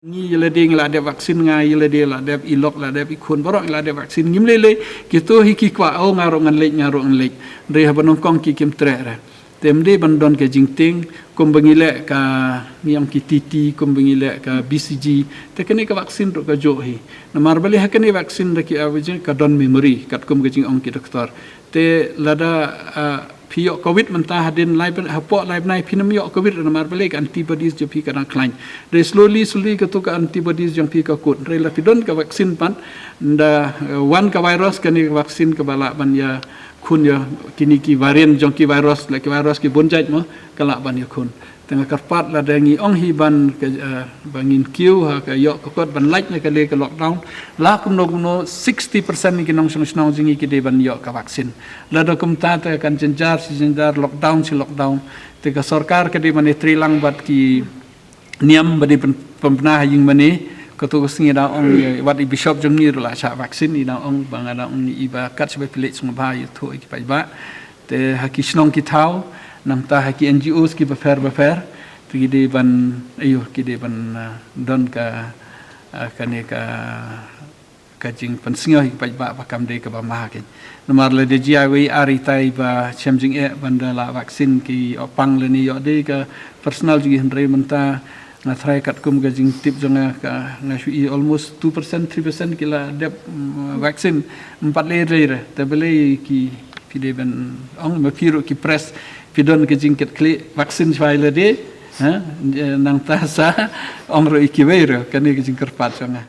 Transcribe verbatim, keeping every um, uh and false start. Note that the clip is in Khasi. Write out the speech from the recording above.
Ngi ïa lade ngi la dep vaksin, nga ïa lade la dep, i lok la dep, i khun baroh ngi la dep vaksin. Ngim lei lei, kito hi ki kwah, oh, nga ruh ngan leit, nga ruh ngan leit. Hynrei haba nyngkong ki kim treh re. Te ym dei ban don ka jingtieng, kumba ngi leh ka, ngi ong ki T T, kumba ngi leh ka B C G. Te kane ka vaksin ruh ka juh hi. Namar balei ha kane vaksin da ki, ah, ka don memory, katkum ka jingong ki doktor. Te lada, ah, phi ïoh covid mynta, hadien lai bnai, hapoh lai bnai phin ym ïoh covid namar balei ka antibodies jong phi ka dang khlaiñ. Dei slowly, slowly kato ka antibodies jong phi ka kut. Hynrei la phi don ka vaksin pat, da, eh, wan ka virus, kane ka vaksin kaba lah ban ïakhun ïa kine ki variant jong ki virus, la ki virus ki bun jait mo, ka lah ban ïakhun. Te nga kyrpad lada ngi ong hi ban ka, eh, ba ngin kiew ha ka ïoh ka kot ban lait na ka lei ka lockdown. La kumno kumno sixty percent ki nongshong shnong jong ngi ki dei ban ïoh ka vaksin. Lada kumta te kan jynjar shi jynjar, lockdown shi lockdown. Te ka sorkar ka dei ban ïatreilang bad ki niam ba dei pyn-, pynbna ha ïing mane. Kato ka sngi da ong, eh, wat i bishop jong ngi ruh la shah vaksin, i da ong ba nga da ong i ba kat shaba phi leit sngewbha ïathuh ïa ki paidbah. Te ha ki shnong ki thaw, nangta ha ki N G Os ki bapher bapher, te ki dei ban, aïu, ki dei ban, ah, don ka, ah, kane ka, ka jingpynsngew ïa ki paidbah ba kam dei kaba ma ha keiñ. Namar lada jia wei ar itai ba shem jingeh ban da la vaksin ki ïoh pang lane ïoh dei ka personal jong ki, hynrei mynta nga tharai katkum ka jingtip jong nga, ka, nga shu i almost two percent, three percent ki la dep, mm, vaksin, ym pat lei re re. Te balei ki, phi dei ban ong, ma phi ruh ki press, phi don ka jingkitkhlieh vaksin shwa ïa lade, ha? Eh, nangta sa ong ruh ïa kiwei ruh, kane ka jingkyrpad jong nga.